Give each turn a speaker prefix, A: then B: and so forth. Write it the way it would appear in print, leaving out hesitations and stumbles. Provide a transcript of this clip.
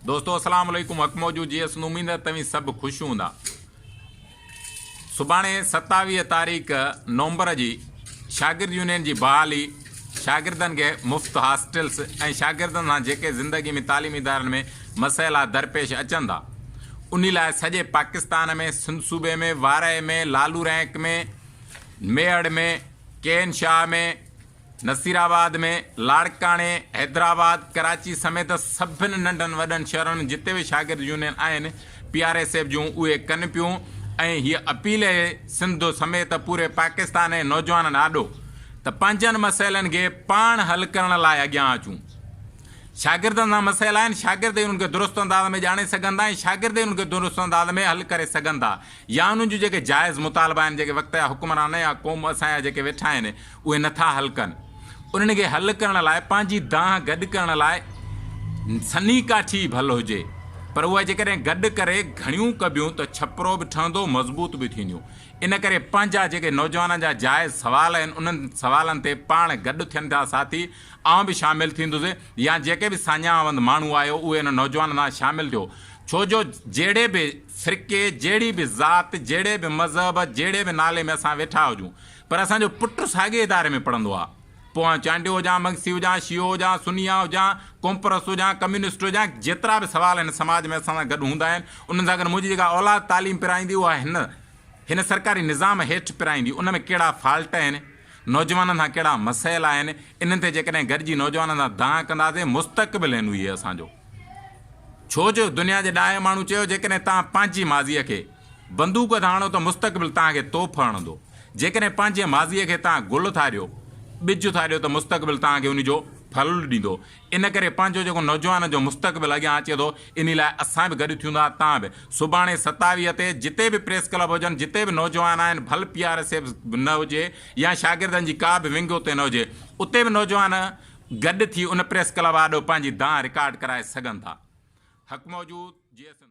A: دوستو اسلام عليڪم حق موجود جي اسن اميد ته توهين سڀ خوش هوندا. سڀاڻي 27 تاريخ نومبر جي شاگرد يونين جي بحالي، شاگردن کي مفت هاسٽلس ۽ شاگردن سان جيڪي زندگي ۾ تعليمي ادارن ۾ مسئلا درپيش اچن ٿا انهي لاء سڄي پاڪستان ۾ سنڌ صوبي ۾ وارهه ۾ لالو رينڪ ۾ ميهڙ ۾ ڪين شاهه ۾ نصيرآباد ۾، لاڙڪاڻي، حيدرآباد، ڪراچي سميت سڀن ننڍن وڏن شهرن ۾ جتي به شاگرد يونين آهن، پي آر ايس ايف جون اهي ڪن پيون ۽ هيء اپيل اهي سنڌ سميت پوري پاڪستان ۽ نوجوانن آڏو ته پنهنجن مسئلن کي پاڻ حل ڪرڻ لاء اڳيان اچون. شاگردن سان مسئلا آهن، شاگرد ئي انهن کي درست انداز ۾ ڄاڻي سگهن ٿا ۽ شاگرد ئي انهن کي درست انداز ۾ حل ڪري سگهن ٿا يا انهن جون جيڪي جائز مطالبا آهن جيڪي وقت جا حڪمران يا قوم اسان جا جيڪي ويٺا آهن اهي نه ٿا حل ڪن انهن کي حل ڪرڻ لاء پنهنجي دانهن گڏ ڪرڻ لاء سنهي ڪاٺي ئي ڀل هجي پر اها جيڪڏهن گڏ ڪري گهڻيون ڪبيون ته ڇپرو به ٺهندو مضبوط به ٿينديون ان ڪري پنهنجا جيڪي نوجوانن جا جائز سوال آهن انهن سوالن تي پاڻ گڏ ٿين ٿا ساٿي آئون به شامل ٿيندس يا جيڪي به ساڃاهه وند ماڻهو آهيو اهي ان نوجوانن سان شامل ٿيو ڇو جو جهڙي به فرقي جهڙي به ذات جهڙي به مذهب جهڙي به نالي ۾ اسان ويٺا هجون پر اسان جو پٽ ساڳئي اداري ۾ پڙهندو آ. پوء آئون چانڊيو هجان، مگسي هجان، شيعو هجان، سني هجان، قومپرست هجان، ڪميونسٽ هجان، جيترا به سوال هن سماج ۾ اسان سان گڏ هوندا آهن، انهن سان گڏ منهنجي جيڪا اولاد تعليم پرائيندي اها هن هن سرڪاري نظام هيٺ پرائيندي، ان ۾ ڪهڙا فالٽ آهن، نوجوانن سان ڪهڙا مسئلا آهن، انهن تي جيڪڏهن گڏجي نوجوانن سان دانهن ڪنداسين، مستقبل هن اهي اسان جو. ڇو جو دنيا جي ڏاهي ماڻهو چيو جيڪڏهن توهان پنهنجي ماضيء کي بندوق ٿا هڻو ته مستقبل توهان کي توف هڻندو. جيڪڏهن پنهنجي ماضيء کي توهان گل ٿا ڏيو، ٻج ٿا ڏيو ته مستقبل توهان کي ان جو ڦل ڏيندو. ان ڪري پنهنجو جيڪو نوجوانن جو مستقبل اڳيان اچي ٿو، انهي لاء اسان به گڏ ٿيون ٿا، توهان به. سڀاڻي 27 تي جتي به پريس ڪلب هجن، جتي به نوجوان آهن، ڀل پي آر ايس ايف نه هجي يا شاگردن جي ڪا به ونگ اتي نه هجي، اتي به نوجوان گڏ ٿي ان پريس ڪلب آڏو پنهنجي دانهن رڪارڊ ڪرائي سگهن ٿا. حق موجود، جي ايس.